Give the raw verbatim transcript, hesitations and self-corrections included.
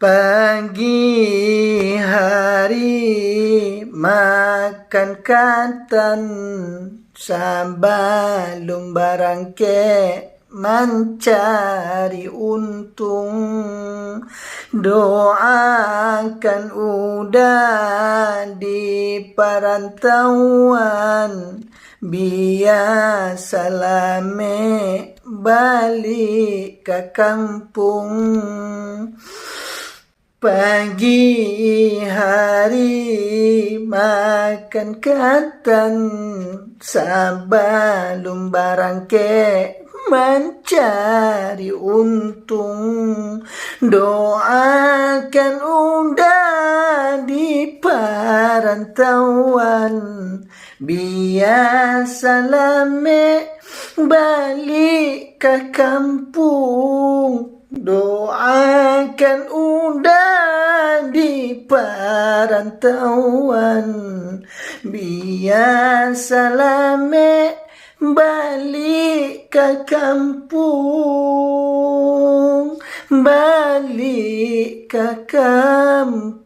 Pagi hari makan katan, sabalun barangkek mancari untung. Doakan Uda di parantauan, bia salamaik balik ka kampung. Pagi hari makan katan, sabalun barangkek mancari untung. Doakan Uda di parantauan, bia salamaik balik ka kampung. Doakan Uda di parantauan, bia salamaik balik ka kampung, balik ka kampung.